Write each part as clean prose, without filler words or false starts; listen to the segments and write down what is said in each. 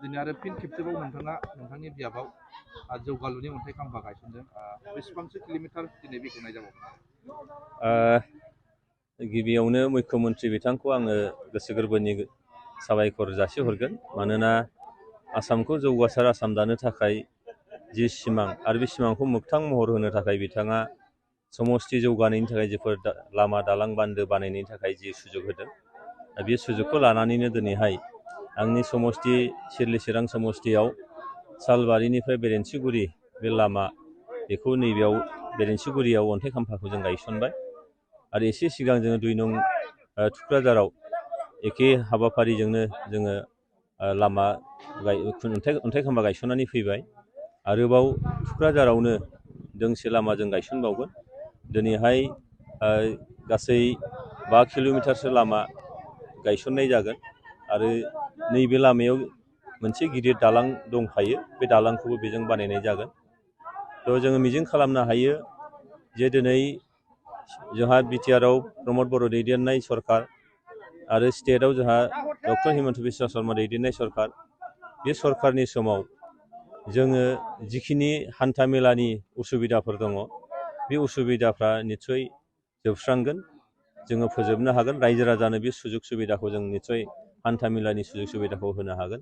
दिनै आरो फिन खेबसेबाव नोंथाङा नोंथांनि बियाबाव जौगालुनि अन्थाइ खाम्फा गायसनदों बेसेबांसो किल'मिटार दिनै बेखेवनाय जाबावगोन? गिबियावनो मुख्यमन्त्रि बिथांखौ आङो गोसो गोरबोनि साबायखर जासिहरगोन मानोना आसामखौ जौगासार आसाम दानो थाखाय जि सिमां आरो बे सिमांखौ मोगथां महर होनो थाखाय बिथाङा समस्ति जौगानायनि थाखाय जेफोर लामा दालां बान्दो बानायनायनि थाखाय जि सुजुग होदों बे सुजुगखौ लानानैनो दिनैहाय आंनि समस्ति सिरलि चिरां समस्तियाव सालबारिनिफ्राय बेरेन्सिगुरि बे लामा बेखौ नैबेयाव बेरेन्सिगुरियाव अन्थाइ खाम्फाखौ जों गायसनबाय आरो एसे सिगां जोङो 2 नं थुक्राझाराव एखे हाबाफारिजोंनो जोङो लामा अन्थाइ खाम्फा गायसननानै फैबाय आरोबाव थुक्राझारावनो दोंसे लामा जों गायसनबावगोन दिनैहाय गासै 5 किल'मिटारसो लामा गायसननाय जागोन आरो नैबे लामायाव मोनसे गिदिर दालां दंखायो बे दालांखौबो बेजों बानायनाय जागोन थ' जोङो मिजिं खालामनो हायो जे दिनै जोंहा बिटिआरआव प्रमद बर' दैदेननाय सरकार आरो स्टेटआव जोंहा डक्टर हिमन्त बिश्व शर्मा दैदेननाय सरकार बे सरकारनि समाव जोङो जिखिनि हान्था मेलानि उसुबिदाफोर दङ बे उसुबिदाफ्रा निस्सय जोबस्रांगोन जोङो फोजोबनो हागोन रायजो राजानो बे सुजुग सुबिदाखौ जों निस्सय हान्था मेलानि सुजुग सुबिदाखौ होनो हागोन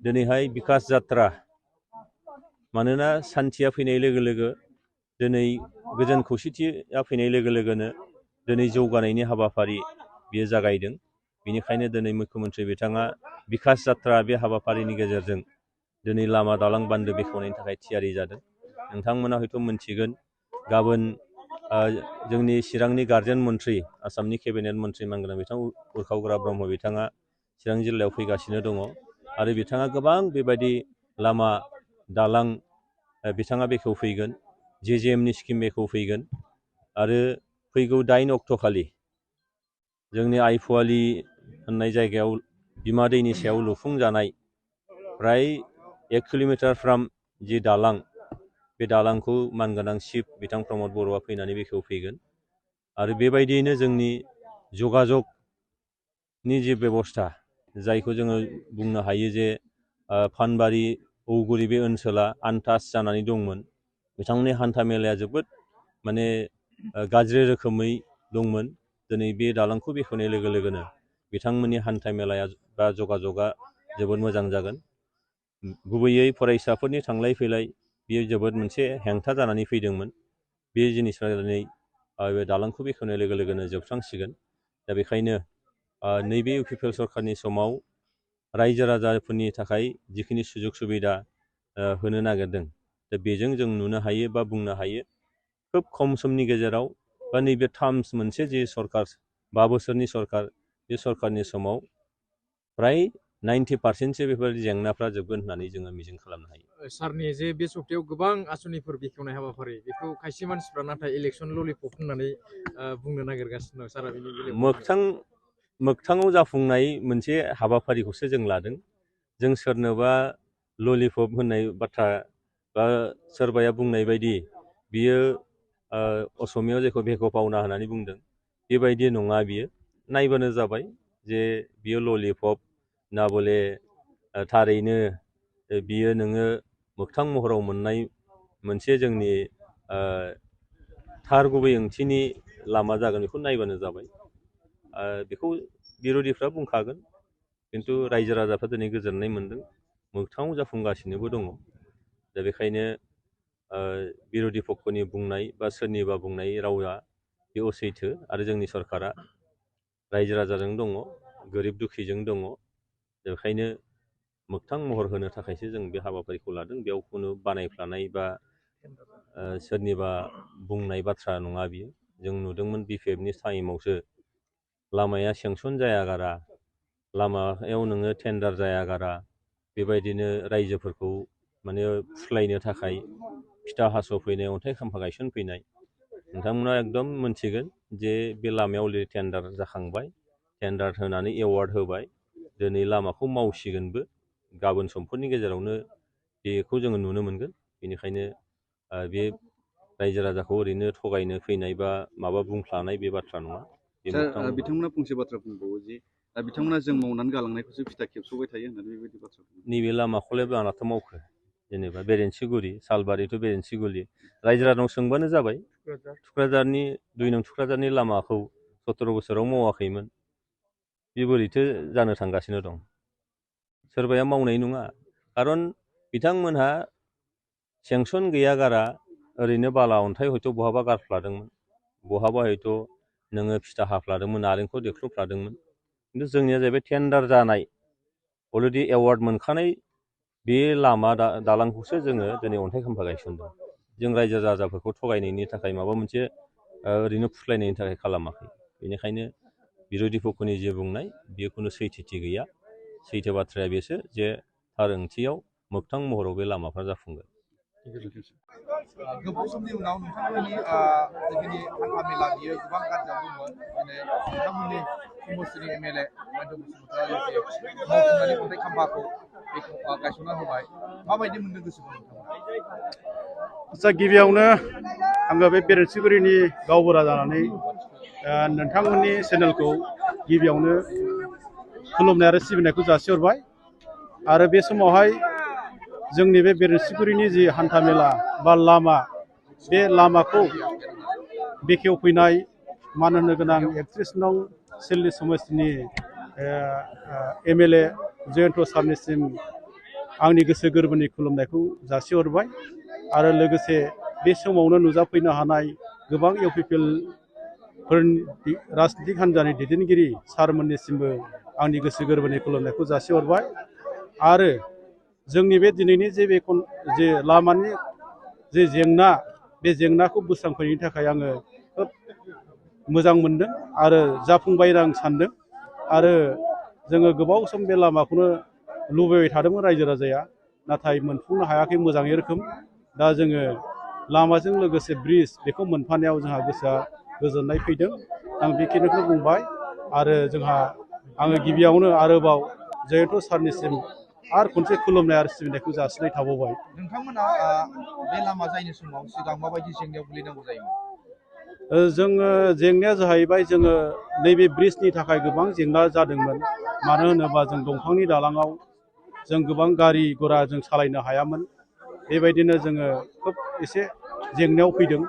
दिनैहाय बिकास जात्रा मानोना सान्थिया फैनाय लोगो लोगो दिनै गोजोन खौसेथिया फैनाय लोगो लोगोनो दिनै जौगानायनि हाबाफारि बियो जागायदों बेनिखायनो दिनै मुख्यमन्त्रि बिथाङा बिकास जात्रा बे हाबाफारिनि गेजेरजों दिनै लामा दालां बान्दो बेखेवनायनि थाखाय थियारि जादों नोंथांमोना हयथ' मोनथिगोन गाबोन जोंनि चिरांनि गार्जेन मन्त्रि आसामनि केबिनेट मन्त्रि मानगोनां बिथां उरखाव ब्रह्म बिथाङा चिरां जिल्लायाव फैगासिनो दङ आरो बिथाङा गोबां बेबायदि लामा दालां बिथाङा बेखेवफैगोन JJMनि स्किम बेखेवफैगोन आरो फैगौ 8 अक्ट'खालि जोंनि आइफवालि होननाय जायगायाव बिमा दैनि सायाव लुफुंजानाय प्राय 1 किल'मिटारफ्राम जि दालां बे दालांखौ मानगोनां चिफ बिथां प्रमद बर'आ फैनानै बेखेवफैगोन आरो बेबायदियैनो जोंनि जगाजगनि जि बेबस्था जायखौ जोङो बुंनो हायो जे फानबारि औगुरि बे ओनसोला आनटाच जानानै दंमोन बिथांमोननि हान्था मेलाया जोबोद माने गाज्रि रोखोमै दंमोन दिनै बे दालांखौ बेखेवनाय लोगो लोगोनो बिथांमोननि हान्था मेलाया बा जगाजगा जोबोद मोजां जागोन गुबैयै फरायसाफोरनि थांलाय फैलाय बियो जोबोद मोनसे हेंथा जानानै फैदोंमोन बे जिनिसफ्रा दिनै बे दालांखौ बेखेवनाय लोगो लोगोनो जोबस्रांसिगोन दा बेखायनो नैबे UPPL सरकारनि समाव रायजो राजाफोरनि थाखाय जिखिनि सुजुग सुबिदा होनो नागिरदों दा बेजों जों नुनो हायो बा बुंनो हायो खोब खम समनि गेजेराव बा नैबे टार्म्स मोनसे जि सरकार 5 बोसोरनि सरकार बे सरकारनि समाव प्राय 90% बेफोर जेंनाफ्रा जोबगोन होननानै जोङो मिजिं खालामनो हायो सारनि जे बे सप्तायाव गोबां आसनिफोर बेखेवनाय हाबाफारि बेखौ खायसे मानसिफ्रा नाथाय इलेक्सन ललिपप होननानै बुंनो नागिरगासिनो दं सारा बिनि बेलायाव मोगथाङाव जाफुंनाय मोनसे हाबाफारिखौसो जों लादों जों सोरनोबा ललिपप होननाय बाथ्रा बा सोरबाया बुंनाय बायदि बियो असमियाव जेखौ भेक' पावना होननानै बुंदों बेबायदि नङा बियो नायबानो जाबाय जे बियो ललिपप ना बले थारैनो बियो नोङो मोगथां महराव मोननाय मोनसे जोंनि थार गुबै ओंथिनि लामा जागोन बेखौ नायबानो जाबाय बेखौ बिर'धिफ्रा बुंखागोन खिन्थु रायजो राजाफ्रा दिनै गोजोननाय मोन्दों मोगथाङाव जाफुंगासिनोबो दङ दा बेखायनो बिर'धि पक्षनि बुंनाय बा सोरनिबा बुंनाय रावा बे असैथो आरो जोंनि सरकारा रायजो राजाजों दङ गोरिब दुखिजों दङ बेखायनो मोगथां महर होनो थाखायसो जों बे हाबाफारिखौ लादों बेयाव खुनु बानायफ्लानाय बा सोरनिबा बुंनाय बाथ्रा नङा बियो जों नुदोंमोन BPFनि टाइमावसो लामाया सेंसन जायागारा लामायाव नोङो टेन्डार जायागारा बेबायदिनो रायजोफोरखौ माने फुस्लायनो थाखाय फिथा हास'फैनाय अन्थाइ खाम्फा गायसनफैनाय नोंथांमोना एकदम मोनथिगोन जे बे लामायाव अलरेडि टेन्डार जाखांबाय टेन्डार होनानै एवार्ड होबाय दिनै लामाखौ मावसिगोनबो गाबोन समफोरनि गेजेरावनो बेखौ जोङो नुनो मोनगोन बेनिखायनो बे रायजो राजाखौ ओरैनो थगायनो फैनाय बा माबा बुंफ्लानाय बे बाथ्रा नङा बिथांमोना फंसे बाथ्रा बुंबावो जे दा बिथांमोना जों मावनानै गालांनायखौसो फिथा खेबस'बाय थायो होननानै बेबायदि बाथ्रा नैबे लामाखौलाय आंनाथ' मावखो जेनेबा बेरेन्सिगुरि सालबारि टु बेरेन्सिगुरि रायजो राजानाव सोंबानो जाबाय थुक्राझारनि 2 नं थुक्राझारनि लामाखौ 17 बोसोराव मावाखैमोन बे बोरैथो जानो थांगासिनो दं सोरबाया मावनाय नङा खारन बिथांमोनहा सेंसन गैयागारा ओरैनो बाला अन्थाइ हयथ' बहाबा गारफ्लादोंमोन बहाबा हयथ' नोङो फिथा हाफ्लादोंमोन नारेंखल देख्रुबफ्लादोंमोन खिन्थु जोंनिया जाहैबाय टेन्डार जानाय अलरेडि एवार्ड मोनखानाय बे लामा दालांखौसो जोङो दिनै अन्थाइ खाम्फा गायसनदों जों रायजो राजाफोरखौ थगायनायनि थाखाय माबा मोनसे ओरैनो फुस्लायनायनि थाखाय खालामाखै बेनिखायनो बिरोधि पक्षनि जे बुंनाय बेयो खुनु सैथोथि गैया सैथो बाथ्राया बेसो जे थार ओंथियाव मोगथां महराव बे लामाफ्रा जाफुंगोन गोबाव समनि उनाव नोंथांमोननि जिखिनि हान्था मेला बियो गोबां गाज्रियाव दंमोन दिनै नोंथांमोननि समस्टिनि MLA माइन्द बसुमतारी मावफुंनानै अन्थाइ खाम्फाखौ गायसनना होबाय माबायदि मोनदों गोसोखौ नोंथांमोना आच्चा गिबियावनो आङो बे बेरेन्सिगुरिनि गावबुरा जानानै नोंथांमोननि चेनेलखौ गिबियावनो खुलुमनाय आरो सिबिनायखौ जासिहरबाय आरो बे समावहाय जोंनि बे बेरेन्सिगुरिनि जि हान्थामेला बा लामा बे लामाखौ बेखेवफैनाय मान होनो गोनां 31 नं सिलनि समस्टिनि MLA जयन्त सारनिसिम आंनि गोसो गोरबोनि खुलुमनायखौ जासिहरबाय आरो लोगोसे बे समावनो नुजाफैनो हानाय गोबां इउपिपिएलफोरनि राजनितिक हान्जानि दैदेनगिरि सारमोननिसिमबो आंनि गोसो गोरबोनि खुलुमनायखौ जासिहरबाय आरो जोंनि बे दिनैनि जे लामानि जे जेंना बे जेंनाखौ बोस्रांफैनायनि थाखाय आङो खोब मोजां मोनदों आरो जाफुंबाय आं सानदों आरो जोङो गोबाव सम बे लामाखौनो लुबैबाय थादोंमोन रायजो राजाया नाथाय मोनफुंनो हायाखै मोजाङै रोखोम दा जोङो लामाजों लोगोसे ब्रिज बेखौ मोनफानायाव जोंहा गोसोआ गोजोननाय फैदों आं बेखिनिखौ बुंबाय आरो आङो गिबियावनो आरोबाव जयन्त सारनिसिम आरो खनसे खुलुमनाय आरो सिबिनायखौ जासिनाय थाबावबाय नोंथांमोना बे लामा जायनि समाव सिगां माबायदि जेंनायाव गोलैनांगौ जायोमोन जोङो जेंनाया जाहैबाय जोङो नैबे ब्रिजनि थाखाय गोबां जेंना जादोंमोन मानो होनोबा जों दंफांनि दालाङाव जों गोबां गारि घोड़ा जों सालायनो हायामोन बेबायदिनो जोङो खोब एसे जेंनायाव फैदों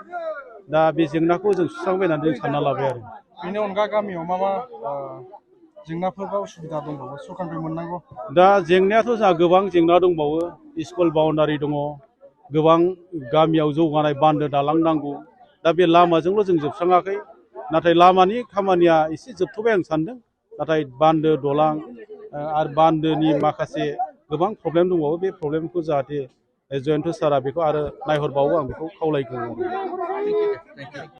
दा बे जेंनाखौ जों सुस्रांबाय होननानै जों सानना लाबाय आरो बेनि अनगा गामियाव मा जेंनाफोर बा उसुबिदा दंबावो सरकारनिफ्राय मोननांगौ दा जेंनायाथ' जोंहा गोबां जेंना दंबावो स्कुल बाउन्डारि दङ गोबां गामियाव जौगानाय बान्दो दालां नांगौ दा बे लामाजोंल' जों जोबस्राङाखै नाथाय लामानि खामानिया एसे जोबथ'बाय आं सानदों नाथाय बान्दो दालां आरो बान्दोनि माखासे गोबां प्रब्लेम दंबावो बे प्रब्लेमखौ जाहाथे जयन्त सारा बेखौ आरो नायहरबावो आं बेखौ खावलायगौ